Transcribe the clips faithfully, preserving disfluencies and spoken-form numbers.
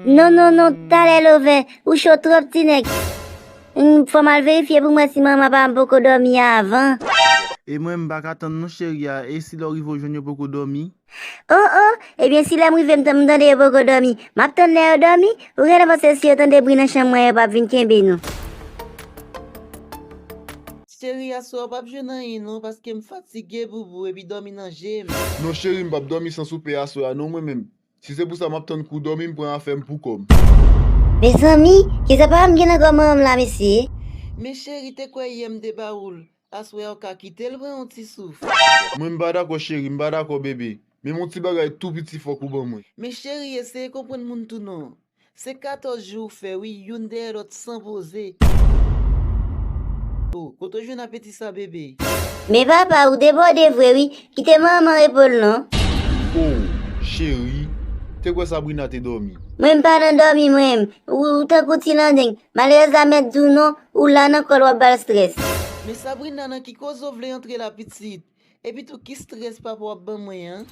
Non, non, non, talè Love, ou cho twòp, ti nèg. Hmm, fò m al verifye pou m wè si manman pa m poko dòmi avan. E mwen, m pa ka tann non, cheri a. E si lè w rive w jwenn yo poko dòmi? Oh, oh, ebyen, si lè m rive m tan-, m tande yo poko dòmi, m ap tann lè yo dòmi. Ou genlè panse si yo tande bri nan chanm mwen, yo p ap vin kenbe nou. Cheri, aswè a w p ap jwenn anyen non, paske m fatige boubou epi dòmi nan je m. Non cheri, m p ap dòmi san soupe aswè a non mwen menm. Si se pou sa m ap tann kou dòmi, m pran afè m pou kò m. Mezanmi, kisa papa m gen nan kò manman m la, mesye? Men cheri, te kwè yè m te ba ou l, aswè a w ka kite l pran yon ti souf. Mwen m pa dakò cheri, m pa dakò bebe. Menm yon ti bagay tou piti fòk ou ban mwen. Men cheri, eseye konprann moun tou non. Se katòz jou ou fè wi, youn dèyè lòt san poze. Oh, kote w jwenn apeti sa bebe? Men papa, ou debòde vre wi, kite manman repo l non. Oh, cheri, te kwè Sabrina te dòmi. Mwen m pa nan dòmi mwen, ou, ou tankou ti landeng, malerèz la mèt di w non, ou la nan kò l w ap ba l strès. Men Sabrina nan ki koze w vle antre la pitit? Epitou ki strès papa w ap ban mwen an?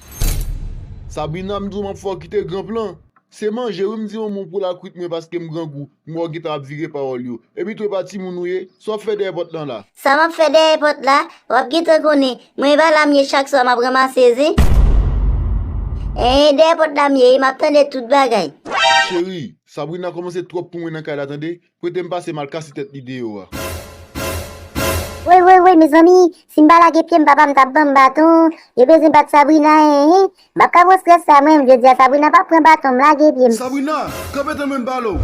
Sabrina, m di w m ap fè w kite gran plan. Se manje wi m di manman w pou l al kwit mwen paske m grangou, m wè w gentan ap vire pawòl yo. Epitou e pa timoun ou ye, sa w ap fè dèyè pòt lan la? Sa m ap fè dèyè pòt la? W ap gentan konnen, mwen e pa la m ye chak swa m ap ranmase zen. Enhen, dèyè pòt la m ye wi, m ap tande tout bagay. Cheri, Sabrina kòmanse twòp pou mwen nan kay la tande, prete m pase m al kase tèt li deyò a. Woy woy woy mezanmi, si m pa lage pye m papa m t ap ban m baton, yo bezwen bat Sabrina enhen, m p ap ka pran strès sa mwen, jodi a Sabrina p ap pran baton m lage pye m. Sabrina, kanpe tann mwen m pale w.